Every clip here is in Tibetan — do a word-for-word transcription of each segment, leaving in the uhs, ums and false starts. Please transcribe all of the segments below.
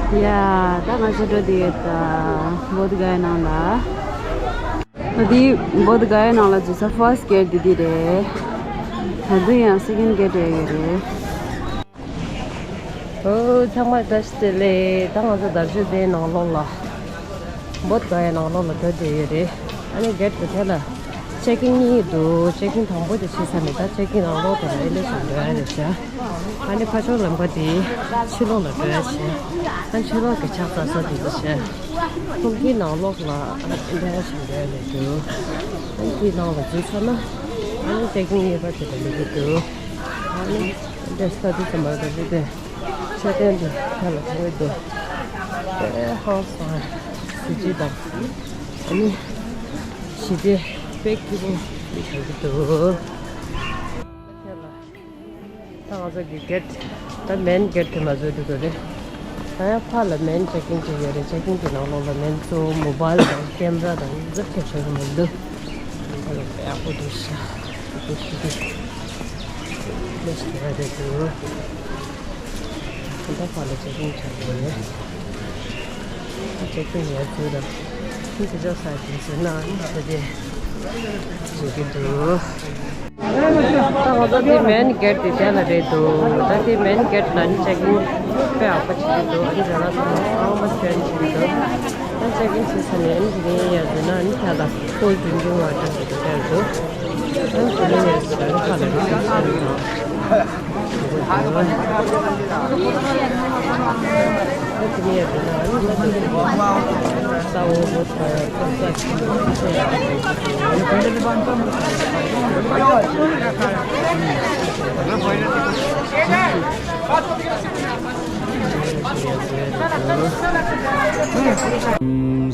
ཡ། ད་ང་ཚོ་འགྲོ་དེ་ཡོད་ད། བོད་གའི་ནང་ལ། ད་དེ་བོད་གའི་ནང་ལ་འཛུལ་ས་first gate དེ་དེ་རེད། ད་དུང་ཡང་second gate ཡོད་རེད། ཨོ། ཚང་མ་བཀྲ་ཤིས་བདེ་ལེགས། ད་ང་ཚོ་རྡ་ཤོད་དེའི་ནང་ལོགས་ལ། བོད་གའི་ནང་ལོགས་ལ་འགྲོ་བསྡད་ཡོད་རེད། ཨ་ནི་gate དེ་ཐད་ལ་check in གཉིས་འདུག check in དང་པོ་དེ་བྱས་ཚར་ནས་ད་check in ནང་ལོགས་དེ་ལ་ཨེ་ལེ་ཞིག་འགྲོ་ཡ་རེད་ཤག་ཨ་ནི་ཕར་ཕྱོགས་ལམ་ཁ་དེ་ཕྱི་ལོགས་ལ་འགྲོ་ཡ་བྱས། ཨ་ནི་ཕྱི་ལོགས་ཀྱི་ཕྱག་འཚལ་ས་དེ་ཚོ་བྱས། ཁོང་གི་ནང་ལོགས་ལ་ཨ་ནི་ཨེ་ལེ་ཞིག་འགྲོ་ཡ་རེད་འདུག་ཨ་ནི་དེའི་ནང་ལ་འཛུལ་ཚར་ན་ཨ་ནི་check in གཉིས་པ་དེ་ལ་སླེབས་ཀྱི་འདུག་ཨ་ནི་འདྲེ་ས་དེ་ཚོ་མར་འགྲོ་རྒྱུ་དེ། མཆོད་རྟེན་འདི་ཁ་ལ་མཐོང་གི་འདུག་དཔེ་ཧང་སང་། གཟི་བརྗིད་དང་། ཨ་ནི་ཞི་བདེ་དཔེ་སྐྱིད་པོ་མི་ཆགས་ཀྱི་འདུག་ད་ང་ཚོ་གི་gate། ད་main gate དེ་མ་བཟོས་འགྲོ་དགོས་རེད། ད་ཡང་ཕར་ལ་main check in ཅིག་ཡོད་རེད། check in གྱི་ནང་ལོགས་ལ་main གཙོ་བོ་mobile དང་camera དང་ཡིག་ཚད་ཁྱབ་ཆེ་གི་མི་འདུག་ད་ཡག་པོ་འདུག་ཤག་ཡག་པོ་ཞི་བདེ། ལས་ཀྱི་བ་རེད་འདུག་ད་ཕར་ལ་check in བྱ་དགོས་རེད། check in ཡར་འཛུལ་དང་། ཁྱིམ་དུ་འཇོག་ས་དེ་ཚོའི་ནང་ནས་ད་དེ་བཟོ་གི་འདུག་ད་ང་ཚོ་དེ་main gate དེ་དེ་ལ་རེད་འདུག་ད་དེ་main gate ལ་ནི་check in དཔེ་ཡག་པོ་བྱེད་ཀྱི་འདུག་ཨ་ནི་ར་ལ་ཚང་མ་ཚང་མ་scan བྱེད་ཀྱི་འདུག་ད་check in བྱས་ཚར་ནས་ཨ་ནི་དེ་ནས་ཡར་འཛུལ་ན་ཨ་ནི་ཁ་ལ་full drinking water ཞིག་ཏུ་སྟེར་འདུག་ཨ་ནི་དེ་ནས་ཡར་འཛུལ་ན་ཁ་ལ་reception དང་།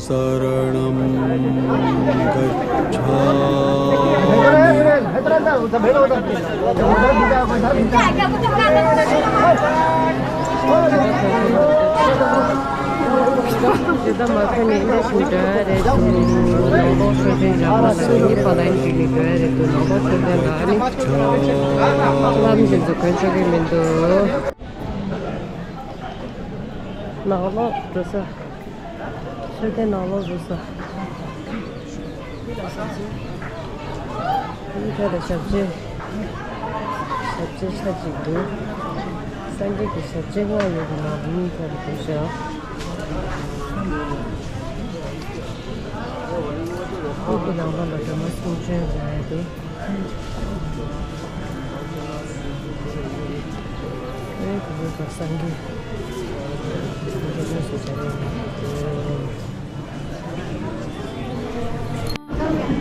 शरणं गच्छामि। དེ་ལྟ་མ་ཁ་ནས་འདི་ཞིག་འདྲ་རེད་འདུག་ནང་ལོགས་ཤོད་དེ་འདྲ་མ་ལ་ནི་པ་ལ་ཡིན་ཅིག་ནི་འདྲ་རེད་འདུག་ནང་ལོགས་ཤོད་དེ་ལ་ནི་ལམ་ཞིག་འཛུགས་མཁན་ཆོག་གི་མི་འདུག་ནང་ལོགས་འགྲོ་ས། མཆོད་རྟེན་ནང་ལོགས་འགྲོ་ས། ཨ་ནི་ཐད་ལ་ཞབས་རྗེས། ཞབས་རྗེས་ཆ་གཅིག་འདུག་སངས་རྒྱས་ཀྱི་ཞབས་རྗེས་ལྔ་ཡོད་པའི་ནང་ནས་གཉིས་ཐད་ལ་འདུག་ཤག་དབུས་ཀྱི་ནང་ལོགས་ལ་སྒྲོལ་མ་གསུང་བྱོན་མཛད་ཡོད་འདུག་ཨེ་དེ་ཚོ་སངས་རྒྱས། སངས་རྒྱས་ལྷུན་གྲུབ་སྦྱིན་པ་ཡིན།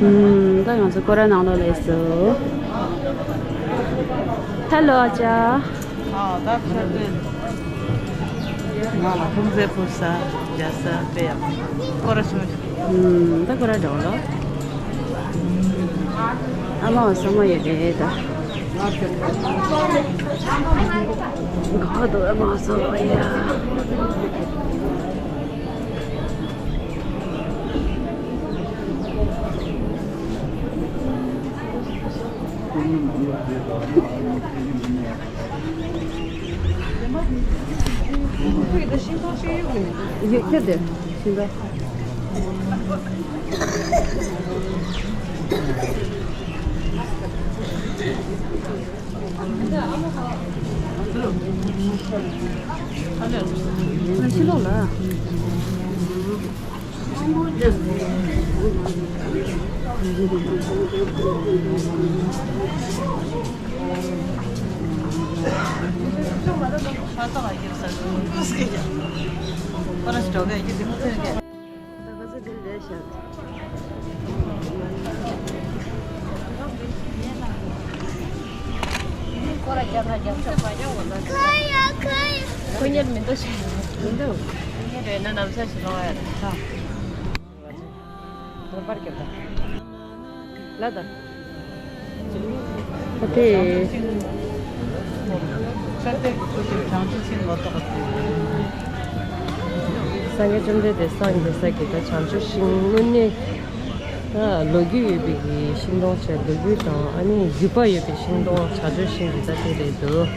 ཨུམ། ད་ང་ཚོ་སྐོར་ར་ནང་ལོགས་སླེབས་སོང་། ཧེ་ལོ་ཨ་ཅག་ཨ་ད་ཆ་དེ། ང་ལ་ཁུམ་ཚའི་ཕུར་ས་རྒྱ་ས་དཔེ་ཡག་སྐོར་ར་སོང་། ཨུམ། ད་སྐོར་ར་འགྲོ་ལོ། ཨ་མ་བ་ས་མ་ཡོད་རེད་ད། ག་དུ་ཨ་མ་བ་ས་མ་ཡ། ཡོད་ཁྱེད་དེ་ཤིང་ད། ཕྱི་ལོགས་ལ། ཁོ་གཉེར་མི་འདུག་ཤག་མི་འདུག་ཁོ་གཉེར་རེད་ན་ནམ་ཞག་ཞིག་ལོག་ཡ་རེད་ད། དོན་པར་སྐྱོབ་ད། ལ་ད། ཨ་དེ། སངས་རྒྱས་བཅོམ་ལྡན་འདས་སངས་རྒྱས་ས་གི་ད་བྱང་ཆུབ་ཤིང་དངོས་གནས་ད་ལོ་རྒྱུས་ཡོད་པའི་གི་ཤིང་སྡོང་བྱས། ལོ་རྒྱུས་དང་ཨ་ནི་རྒྱུད་པ་ཡོད་པའི་ཤིང་སྡོང་བྱང་ཆུབ་ཤིང་གི་ད་དེ་རེད་འདུག་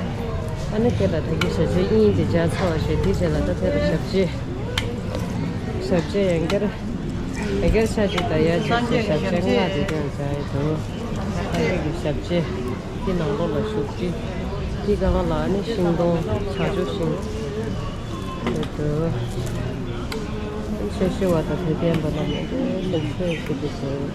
ཨ་ནི་དེ་ལ་ད་གིན་ཞབས་ཕྱི་གཉིས་དེ་སྦྱར་ཚར་བ་ཞིག་དེའི་རྗེས་ལ་ད་དེ་ལ་ཞབས་ཕྱི། ཞབས་ཕྱི་ཡང་བསྐྱར། ཡང་བསྐྱར་ཤ་གཅིག་དང་ཡ་གཅིག་བྱས་ཞབས་ཕྱི་ལྔ་དེ་དེ་ལ་སྦྱར་ཡོད་འདུག་ད་ཡ་གི་ཞབས་ཕྱི། དེ་ནང་ལོགས་ལ་བཞུགས་ཀྱི། དེ་སྒང་ལ་ཨ་ནི་ཤིང་སྡོང་ཆ་འཇོག་ཤིང་། ཡོད་འདུག་ཆོས་ཞུ་བ་དང་དད་ལྡན་པ་རྣམས་ལ་ཆོས་ཞུ་རྒྱུ་དེ།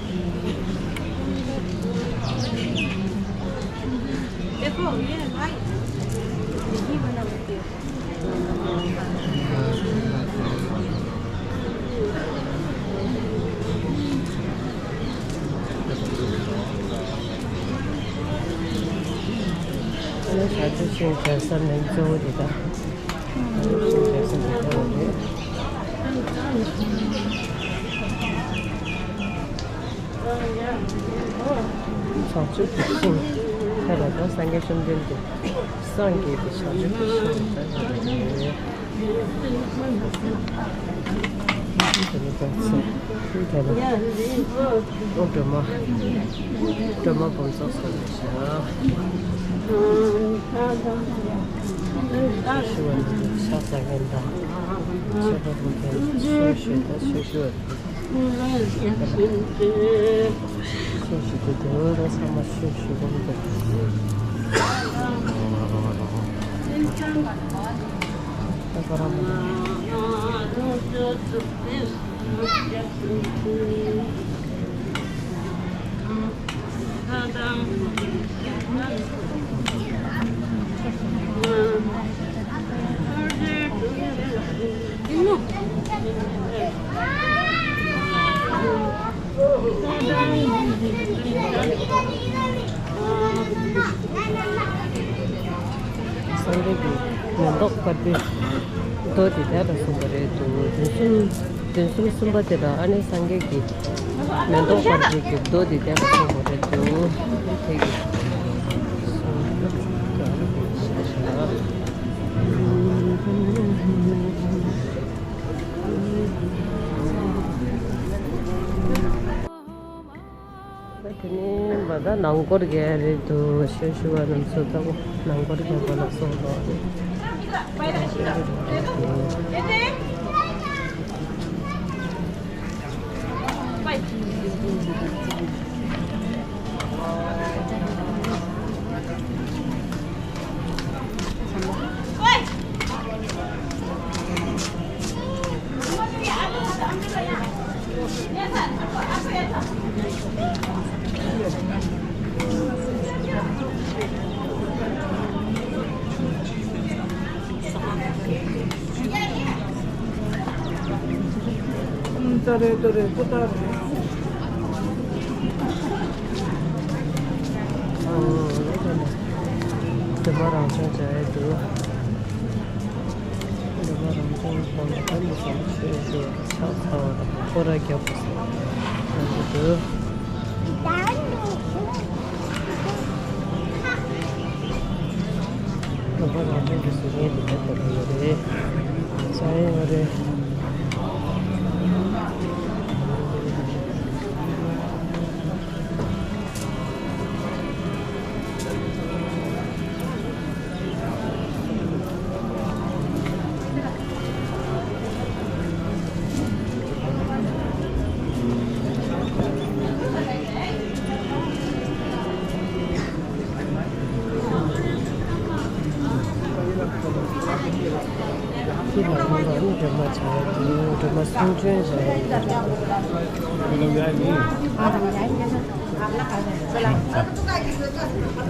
ཨ་ནི་ཆ་འཇོག་ཤིང་སྦྱར་ས་ནི་གཙོ་བོ་དེ་དང་། བྱང་ཆུབ་ཀྱི་ཤིང་། དེ་ལ་ད་སངས་རྒྱས་བཅོམ་ལྡན་འདས་སངས་རྒྱས་པའི་བྱང་ཆུབ་ཀྱི་ཤིང་ད་ཡོད་རེད། དེ་ནི་ད་ཚེ་དེ་ལ་ཨོ་སྒྲོལ་མ། སྒྲོལ་མ་འབུམ་ཚོགས་སོགས་ལ་བཞག་ཤི་བ་ནི་ཕྱག་འཚལ་མཁན་དང་། མཆོད་པ་འབུལ་མཁན་ཆོས་ཞུ་དང་ཆོས་ཞུ་བ་དང་། ཆོས་ཞུ་དུས་དེ་འོས་ར་ཚང་མ་ཆོས་ཞུ་དགོས་འདུག་ད་ག་རང་མ་སངས་རྒྱས་ཀྱི་མེ་ཏོག་དཀར་པོའི་མདོ་དེ་དེ་ལ་གསུངས་པ་རེད་འདུག་དོན་གསུམ། དོན་གསུམ་གསུམ་པ་དེ་ལ་ཨ་ནི་སངས་རྒྱས་ཀྱི་མེ་ཏོག་དཀར་པོའི་གི་མདོ་དེ་དེ་ལ་གསུངས་པ་རེད་འདུག་དེ་གི་གསུངས། དེ་ནས་མ་ད་ནང་སྐོར་རྒྱག་རེད་འདུག་ཆོས་ཞུ་བ་རྣམས་ཚོ་ལྟ་བུ་ནང་སྐོར་རྒྱག་པ་ལ་སོགས་པ། ཙ་རེ་ཏོ་རེ་ཏོ་ཏ་རེ། འདི་མ་རང་བྱུང་བྱ་ཡས་འདུག་འདི་མ་རང་བྱུང་དང་ད་མི་སང་ཆོས་ཞུ་ཕྱག་འཚལ་བ་དང་སྐོར་ར་རྒྱབ་པ་སོགས་ཡོང་གི་འདུག་ལོ་པ་རང་བྱུང་གི་གཟུགས་བརྙན་དེ་འདྲ་ལྟ་གི་ཡོད་རེད། བྱ་ཡས་ཡོད་རེད། ཁྱེད་ལ་ཁོང་ལ་ཨུ་སྒྲོལ་མ་བྱ་ཡ་དེ་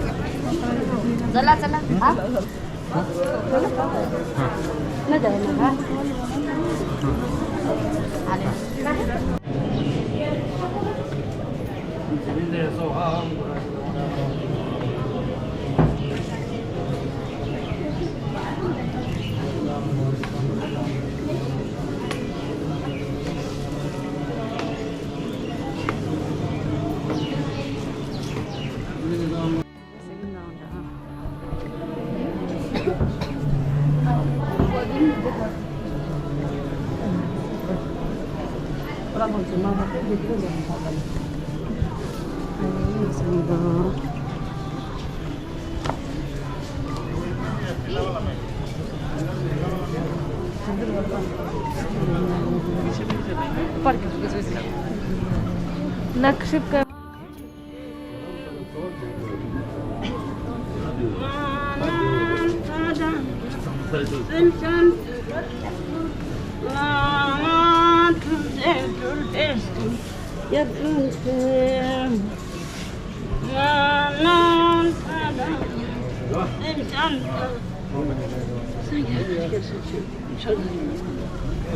སྒྲོལ་མ་གསུང་བྱོན་བྱ་ཡ་དེ། Накрывка.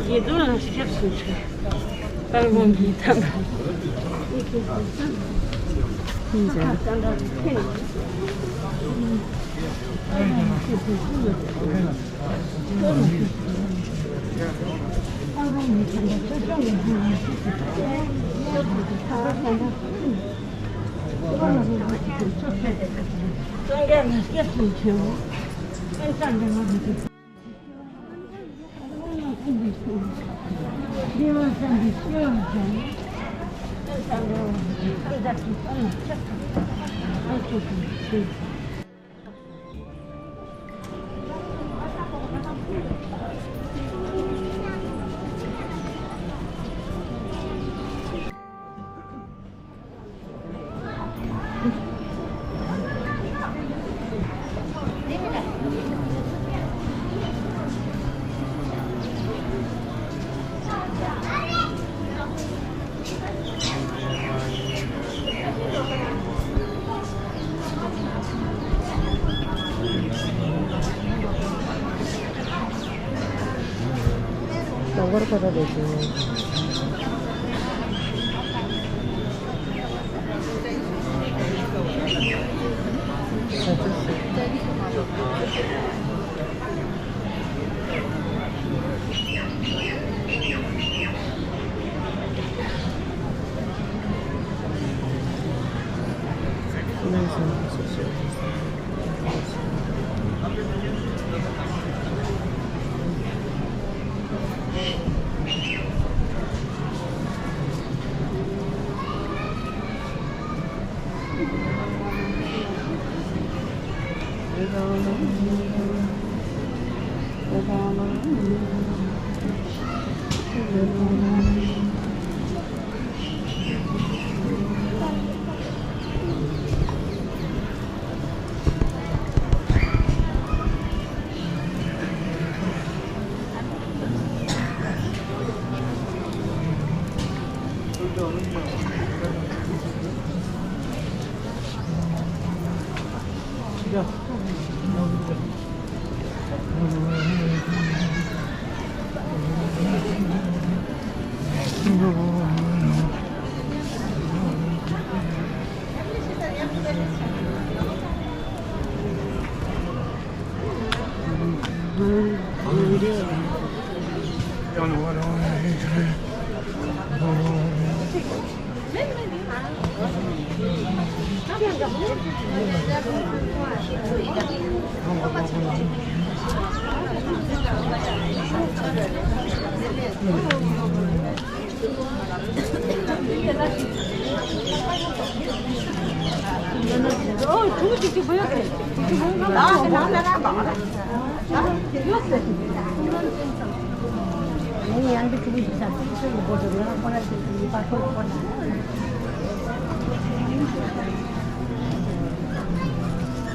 ཡེ་དུ་ལ་སྐྱབས་སུ་མཆི། དཔལ་མགོན་གྱི་ཐབས།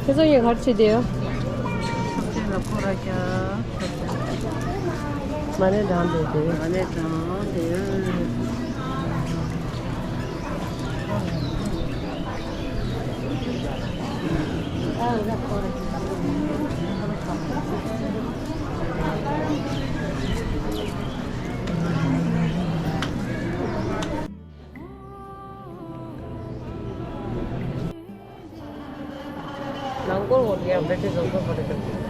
ཁྱེད་ཚོ་ཡིན་ག་རེ་བྱེད་བསྡད་ཡོད། མ་ཎི་བགྲངས་བསྡད་དེ། མ་ཎི་བགྲངས་བསྡད། ནང་སྐོར་འོག་ཡང་བེད་སྤྱོད་བཟོ་ཐུབ་པ་རེད།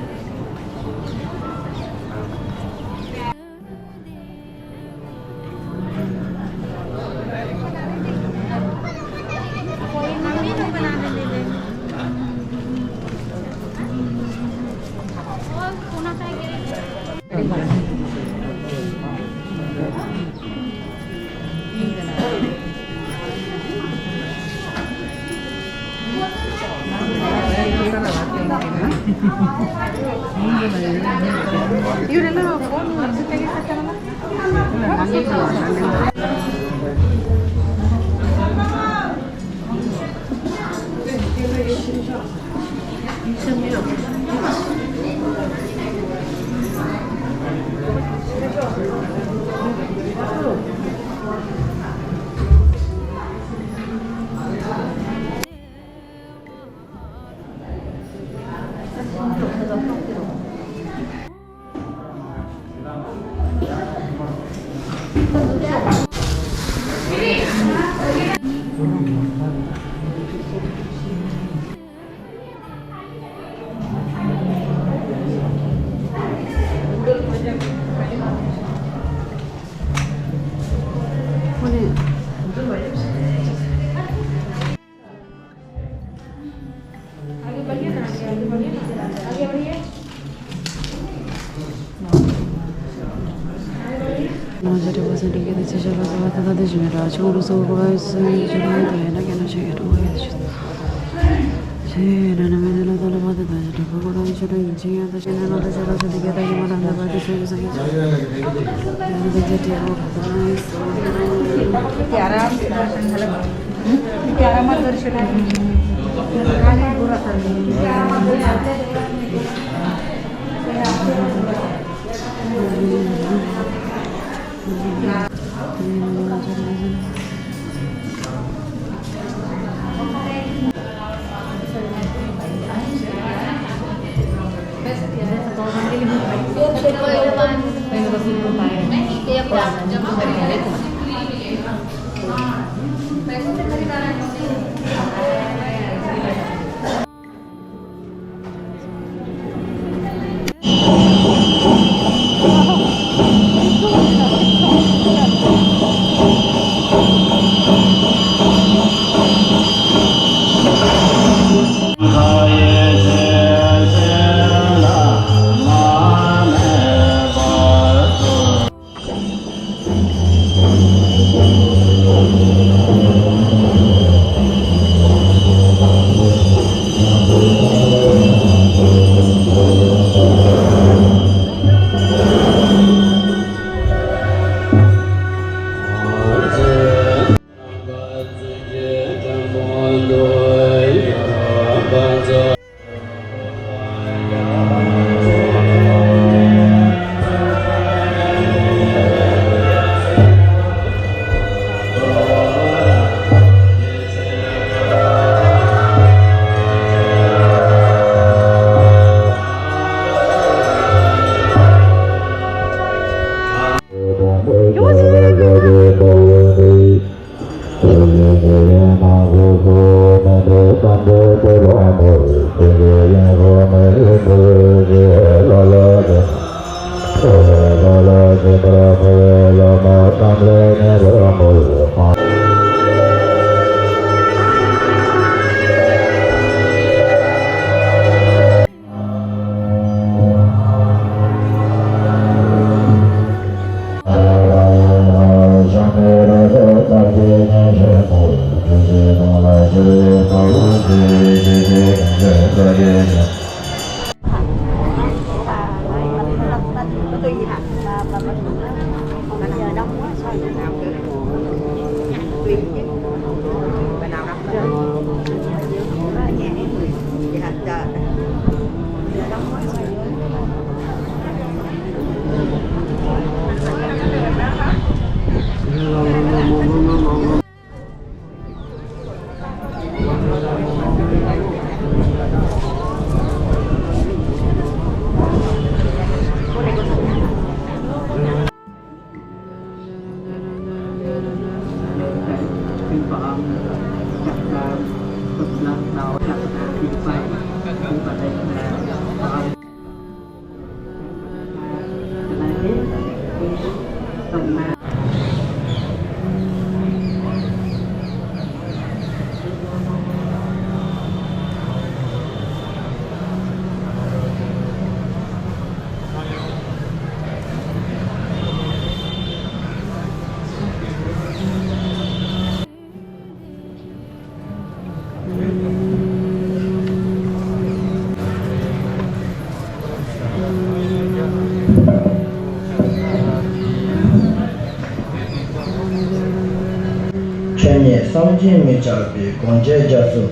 ཁྱེད་ཉིད་བསམ་གྱིས་མི་ཁྱབ་པའི་གོང་ཆེན་རྒྱ་མཚོ་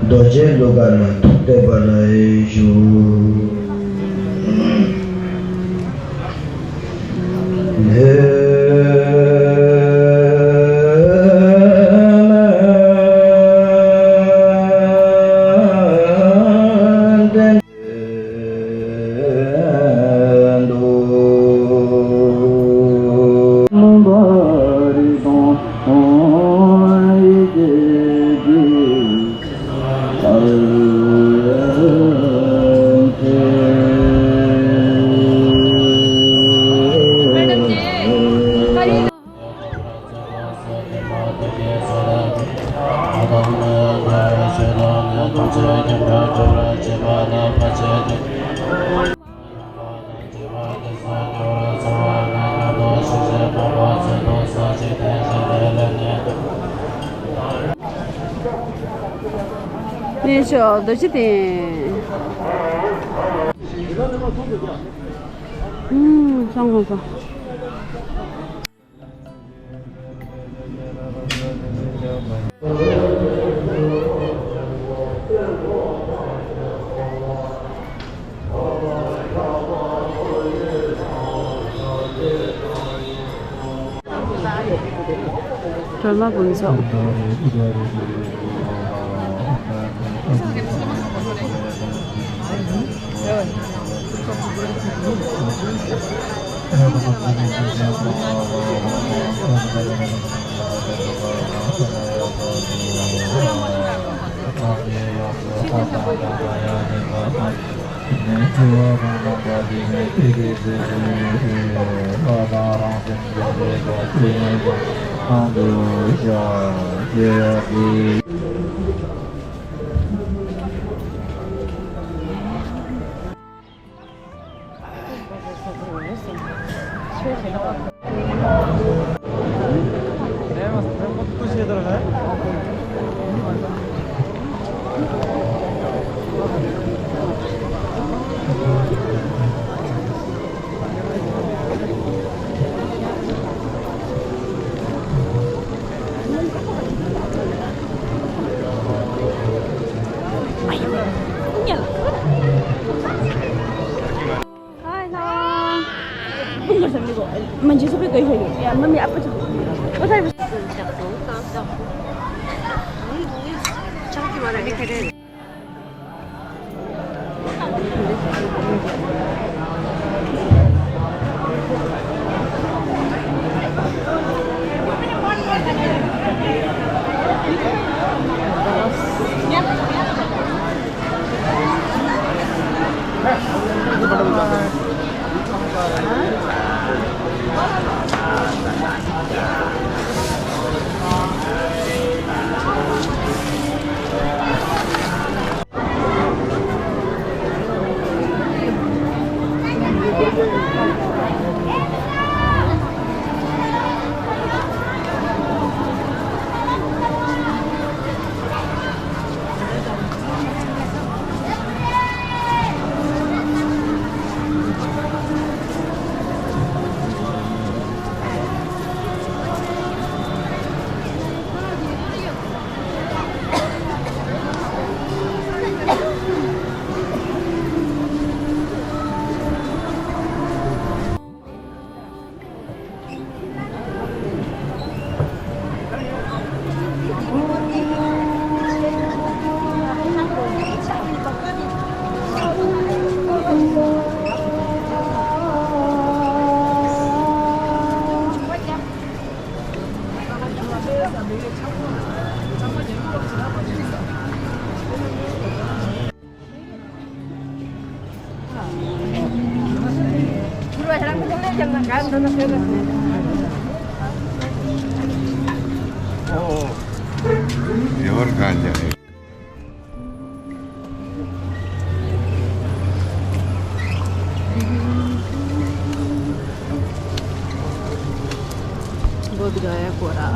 རྡོ་རྗེ་གླུ་གར་ལ་ཐུགས་གཏད་པར་ཞུ། ནས་ཤོག་རྡོ་རྗེ་གདན། ཨུམ། སང་ཁོང་སང་། སྒྲོལ་མ་ཕུན་ཚོགས། बोध गया कोरा।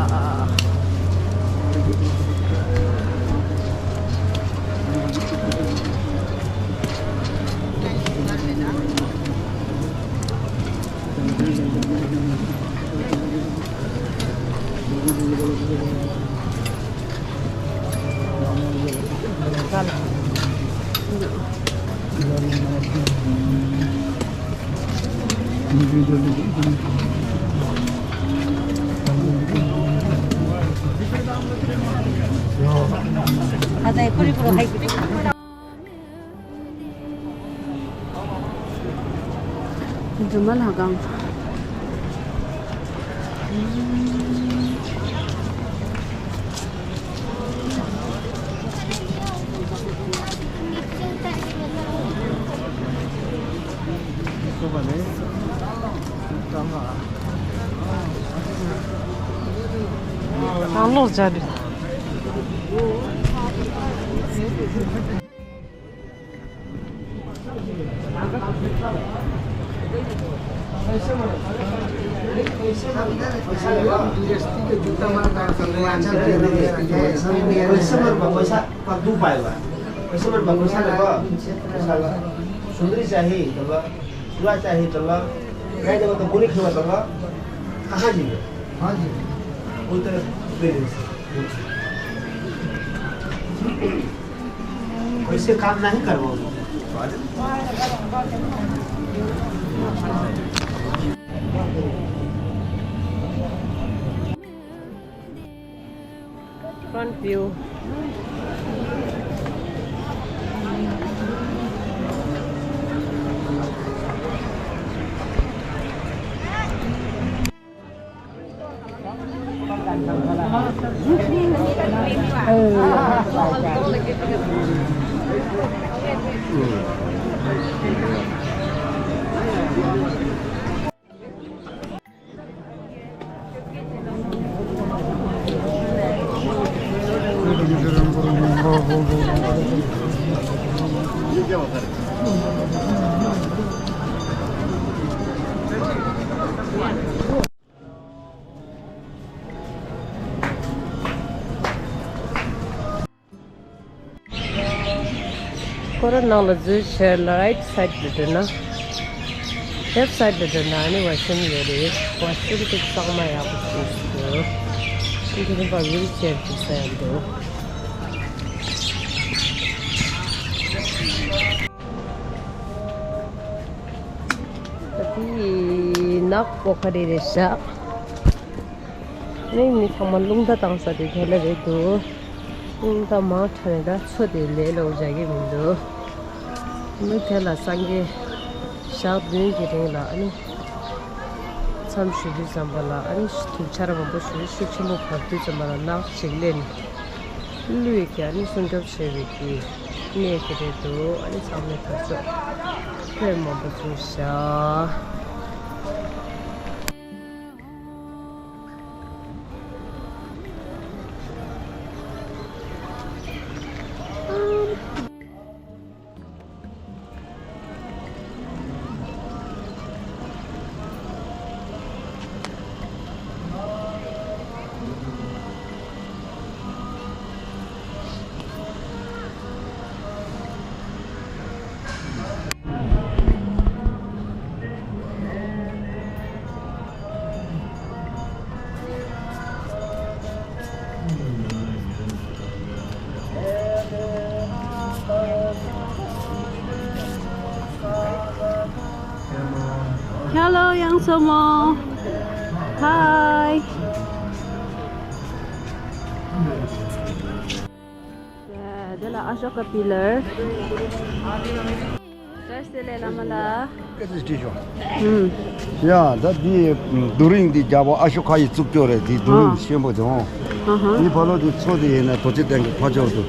རྫུན་མ་ལྷ་ཁང་། ཨ་ལོག་སྦྱར་རེད། सुंदरी चाहिए, चलो। चूड़ा चाहिए, चलो। मैं जब तो बोली, खिलवा, चलो। कहाँ जी? हाँ जी। वो तो दे दे। वैसे काम नहीं करवाओगे। Front view. སྐོར་ར་ནང་ལ་འཛུལ་ཕྱིར་ལ་right side ལ་འགྲོ་ན། left side ལ་འགྲོ་ན་ཨ་ནི་washroom ཡོད་རེད། washroom དེ་གཙང་མ་ཡག་པོ་བྱས་འདུག་ཤིང་ཁྱི་རིམ་པ་wheelchair གྱི་ས་ཡང་འདུག་ད་དེ་ནག་པོ་ཁ་རེ་རེད་ཤག་ནི་མི་ཚང་མ་རླུང་རྟ་བཏང་ས་དེ་དེ་ལ་རེད་འདུག་རླུང་རྟ་མང་དྲགས་ནས་ད་མཚོ་དེ་ལས་སླ་པོ་རྒྱག་གི་མི་འདུག་མི་དེ་ལ་སངས་རྒྱས་ཞག་བདུན་གྱི་རིང་ལ་ཨ་ནི་མཚམས་ཞུ་དུས་ཙམ་པ་ལ་ཨ་ནི་དུག་ཆར་མང་པོ་ཞུ་ཤུགས་ཆེན་པོ་བབས་དུས་ཙམ་པ་ལ་ནག་ཅིག་ལེན་བླུགས་ཀྱི་ཨ་ནི་སྲུང་སྐྱོབ་བྱེད་པའི་གི་གནས་དེ་རེད་འདུག་ཨ་ནི་ཚང་མས་ད་ཚོད་ཕན་མང་པོ་བྱུང་ཤག Hello, Yang Somo. Hi. དེ་ལ་ཨ་ཤོ་ཀ་པི་ལར། བཀྲ་ཤིས་བདེ་ལེགས་བླ་མ་ལགས། སྐད་ཆ་དྲིས་ཤོག་ཨུམ། ཡ་ད་འདི་རྡོ་རིང་འདི་རྒྱལ་པོ་ཨ་ཤོ་ཀ་ཡིས་བཙུགས་ཀྱོག་རེད། འདི་རྡོ་རིང་ཨ་ཆེན་པོ་དེ་འོང་། ཨ་ཧ། འདི་ཕ་ལོ་འདི་མཚོ་དེ་ཡིན་ན་རྡོ་རྗེ་གདན་གྱི་ཕ་ཕྱོགས་དུ།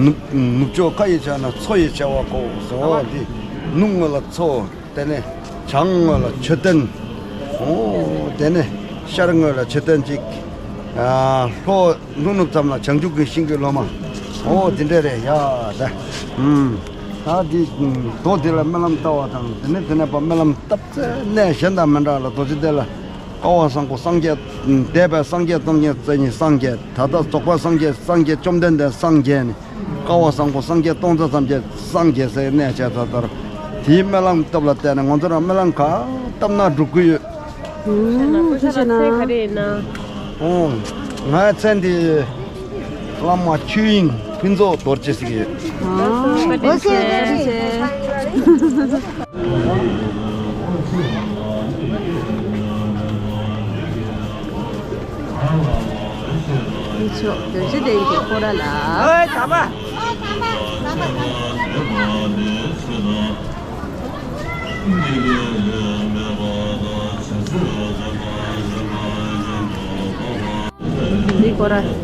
ནུབ་ནུབ་ཕྱོགས་ཁ་ཡི་ཆ་ན་མཚོ་ཡི་ཆེ་བ་གོ་སོ། འདི་ནུབ་ངོས་ལ་མཚོ། དེ་ནས་བྱང་ངོས་ལ་མཆོད་རྟེན། ཨོ་དེ་ནས་ཤར་ངོས་ལ་མཆོད་རྟེན་གཅིག་ཨ་ལྷོ་ནུབ་ནུབ་ཙམ་ལ་བྱང་ཆུབ་ཀྱི་ཤིང་གི་ལོ་མ། ཨོ་དེ་འདྲ་རེད་ཡ་ད། ཨུམ། ད་འདི་རྡོ་འདི་ལ་སྨོན་ལམ་བཏབ་པ་དང་དེ་ནས་དེ་ནས་པ་སྨོན་ལམ་བཏབ་ཚེ་གནས་གཞན་དང་མི་འདྲ་ལ་རྡོ་རྗེ་གདན་ལ་ཀ་བ་བཟང་པོ་སངས་རྒྱས། འདས་པའི་སངས་རྒྱས་སྟོང་ཉིད་རྩ་གཉིས་སངས་རྒྱས། ད་ལྟ་རྫོགས་པ་སངས་རྒྱས། སངས་རྒྱས་བཅོམ་ལྡན་འདས་སངས་རྒྱས་ནས། ཀ་བ་བཟང་པོ་སངས་རྒྱས་སྟོང་རྩ་ཐམས་ཅད་སངས་རྒྱས་སའི་གནས་བྱས་ད་ལྟར། དེའི་སྨོན་ལམ་སྟོབས་ལ་བརྟེན་ནས་ང་ཚོ་རང་སྨོན་ལམ་ག་བཏབ་ན་འགྲུབ་ཀྱི་ཡོད། ཨུམ། ཐུགས་རྗེ་ཆེ་གནང་། ཨོ། ངའི་མཚན་དེ་བླ་མ་ཆོས་དབྱིངས་ཕུན་ཚོགས་རྡོ་རྗེ་ཟེར་གྱི་ཡོད། ཨོ། ཐུགས་རྗེ་ཆེ། ཐུགས་རྗེ་ཆེ། མཆོག་རྡོ་རྗེ་གདན་གྱི་སྐོར་ར་ལ། ཨོ། དམ་པ། འདི་སྐོར་ར།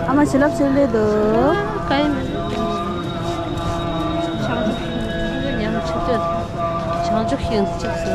ཨ་མ་བྱིན་རླབས་ཆེ་ལེ་འདུག་ཀའི་མེད། བྱང་ཆུབ་ཤིང་ཉམས་ཆུ་སྟོད། བྱང་ཆུབ་ཤིང་གཅིག་སུ།